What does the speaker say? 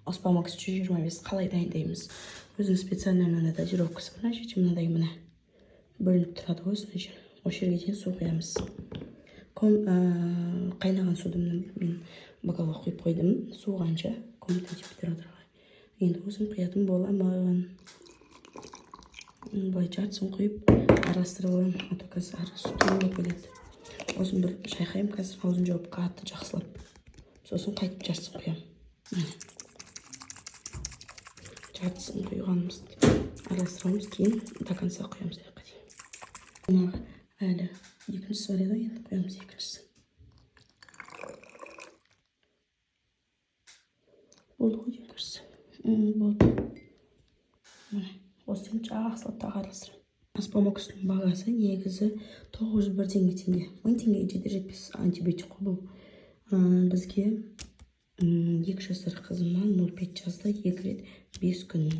Оспамакс 125 қалай дайындаймыз? Өзінің специальный мынандай дозировкасы бар. Мына жерде мынадай, міне, бөлініп тұрады ғой осындай жер. Осы жерге дейін су құямыз. Қайнаған суды, міне, мен бокалға құйып қойдым суығанша, комнатный температураға. Енді өзім құятын боламын. Былай жартысын құйып, араластырып аламын, а то қазір арасы болып кетеді. Осыны бір шайқаймын қазір, аузын жауып, қатты жақсылап, сосын қайтып жартысын құямын. Міне, жартысын құйғанымызды араластырамыз, кейін до конца құямыз аяққа дейін. Жаңағы әлі екіншісі бар еді ғой, енді құямыз екіншісін. Болды ғой деймін, кажется. Болды, міне, осыны жақсылап тағы араластырамын. Оспамокстың бағасы негізі 900 бірдеңе теңге, 1000 теңгеге жетер жетпес антибиотик қой бұл. Бізге 2 жасар қызыма 0,5 жазды, екі рет 5 күн.